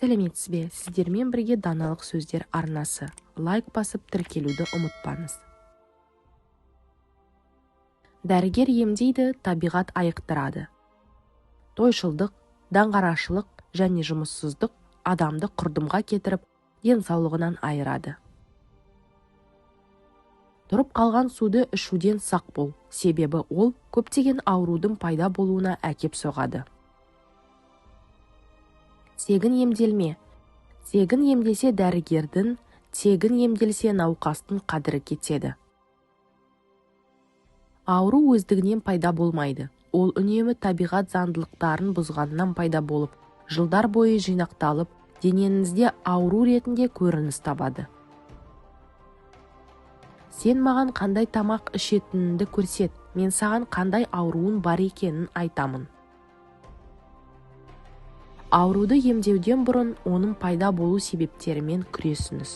Сәлеметсіз бе! Сіздермен бірге Даналық сөздер арнасы. Лайк басып, тіркелуді ұмытпаңыз. Дәрігер емдейді, табиғат айықтырады. Тойшылдық, даңғарашылық және жұмыссыздық адамды құрдымға кетіріп, денсаулығынан айырады. Тұрып қалған суды ішуден сақ бол, себебі ол көптеген аурудың пайда болуына әкеп соғады. Тегін емделме. Тегін емдесе дәрігердің, тегін емделсе науқастың қадірі кетеді. Ауру өздігінен пайда болмайды. Ол үнемі табиғат заңдылықтарын бұзғаннан пайда болып, жылдар бойы жинақталып, денеңізде ауру ретінде көрініс табады. Сен маған қандай тамақ ішетініңді көрсет, мен саған қандай ауруың бар екенін айтамын. Ауруды емдеуден бұрын оның пайда болу себептерімен күресіңіз.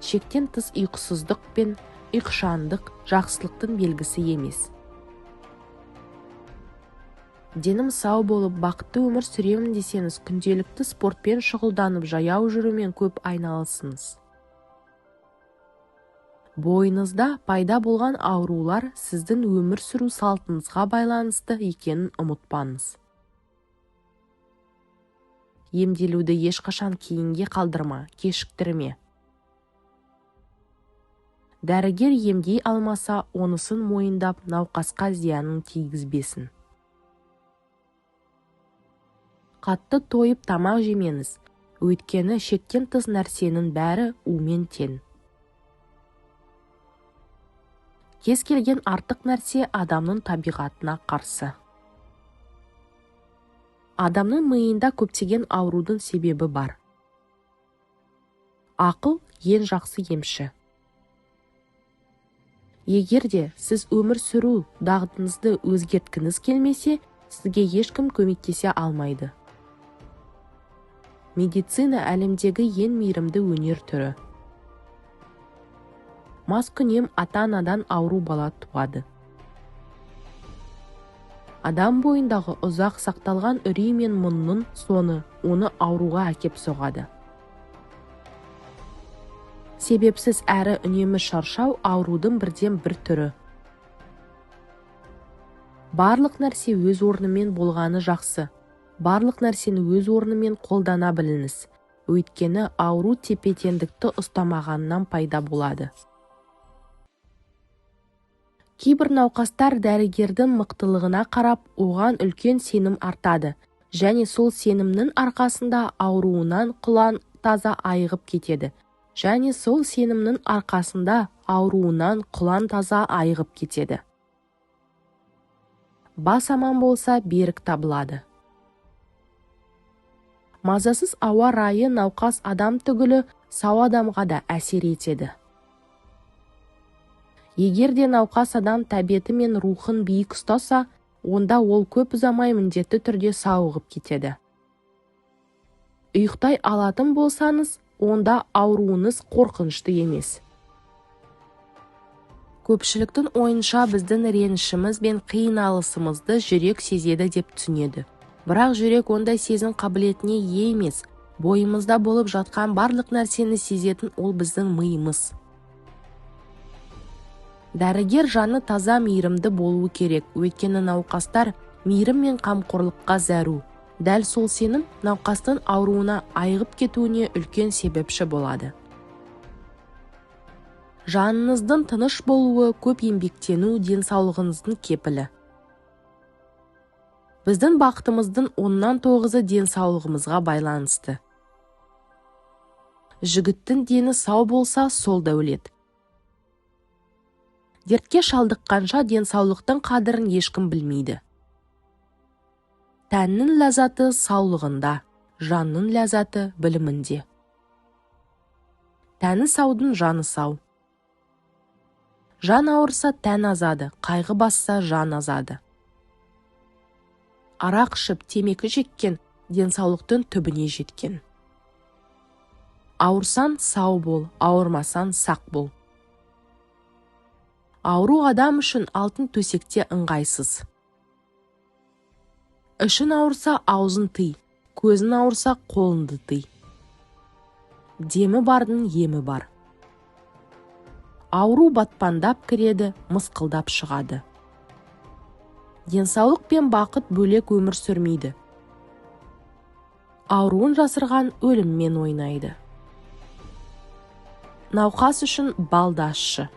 Шектен тыс ұйқысыздық пен ұйқышаңдық жақсылықтың белгісі емес. Денім сау болып, бақытты өмір сүремін десеңіз, күнделікті спортпен шұғылданып, жаяу жүрумен көп айналысыңыз. Бойыңызда пайда болған аурулар сіздің өмір сүру салтыңызға байланысты екенін ұмытпаңыз. Емделуді ешқашан кейінге қалдырма, кешіктірме. Дәрігер емдей алмаса, онысын мойындап, науқасқа зиянын тигізбесін. Қатты тойып тамақ жемеңіз, өйткені шектен тыс нәрсенің бәрі умен тең. Кез келген артық нәрсе адамның табиғатына қарсы. Адамның миында көптеген аурудың себебі бар. Ақыл ең жақсы емші. Егер де сіз өмір сүру дағдыңызды өзгерткіңіз келмесе, сізге ешкім көмектесе алмайды. Медицина әлемдегі ең мейірімді өнер түрі. Маскүнем ата-анадан ауру бала туады. Адам бойындағы ұзақ сақталған үрей мен мұңның соңы оны ауруға әкеп соғады. Себепсіз әрі үнемі шаршау аурудың бірден бір түрі. Барлық нәрсе өз орнымен болғаны жақсы. Барлық нәрсені өз орнымен қолдана біліңіз. Өйткені ауру тепе-теңдікті ұстамағаннан пайда болады. Кейбір науқастар дәрігердің мықтылығына қарап, оған үлкен сенім артады және сол сенімнің арқасында ауруынан құлан таза айығып кетеді. Және сол сенімнің арқасында ауруынан құлан таза айығып кетеді. Бас аман болса, берік табылады. Мазасыз ауа райы науқас адам түгілі сау адамға да әсер етеді. Егер де науқас адам тәбеті мен рухын биік ұстаса, онда ол көп ұзамай міндетті түрде сауығып кетеді. Ұйықтай алатын болсаңыз, онда ауруыңыз қорқынышты емес. Көпшіліктің ойынша біздің ренішіміз бен қиналысымызды жүрек сезеді деп түсінеді. Бірақ жүрек ондай сезім қабілетіне ие емес. Бойымызда болып жатқан барлық нәрсені сезетін ол біздің миымыз. Дәрігер жаны таза, мейірімді болуы керек, өйткені науқастар мейірім мен қамқорлыққа зәру. Дәл сол сенім науқастың ауруына айығып кетуіне үлкен себепші болады. Жаныңыздың тыныш болуы, көп еңбектену денсаулығыңыздың кепілі. Біздің бақытымыздың 9-ы денсаулығымызға байланысты. Жігіттің дені сау болса, сол дәулет. Дертке шалдыққанша денсаулықтың қадірін ешкім білмейді. Тәннің ләззаты саулығында, жанның ләззаты білімінде. Тәні саудың жаны сау. Жан ауырса тән азады, қайғы басса жан азады. Арақ ішіп, темекі шеккен денсаулықтың түбіне жеткен. Ауырсаң сау бол, ауырмасаң сақ бол. Ауру адам үшін алтын төсекте ыңғайсыз. Ішің ауырса аузын тый, Көзің ауырса, қолыңды тый. Демі бардың емі бар. Ауру батпандап кіреді, мысқылдап шығады. Денсаулық пен бақыт бөлек өмір сүрмейді. Ауруын жасырған өліммен ойнайды. Науқас үшін бал да ащы.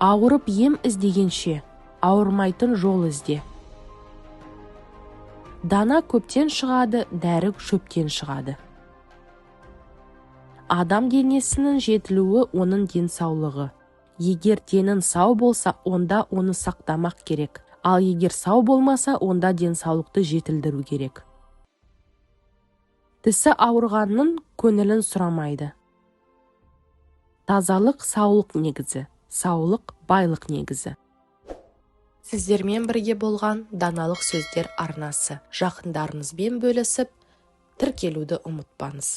Ауырып ем іздегенше, ауырмайтын жол ізде. Дана көптен шығады, дәрі шөптен шығады. Адам денесінің жетілуі – оның денсаулығы. Егер денің сау болса, онда оны сақтамақ керек, ал егер сау болмаса, онда денсаулықты жетілдіру керек. Тісі ауырғанның көңілін сұрамайды. Тазалық – саулық негізі, саулық – байлық негізі. Сіздермен бірге болған Даналық сөздер арнасы. Жақындарыңызбен бөлісіп, тіркелуді ұмытпаңыз.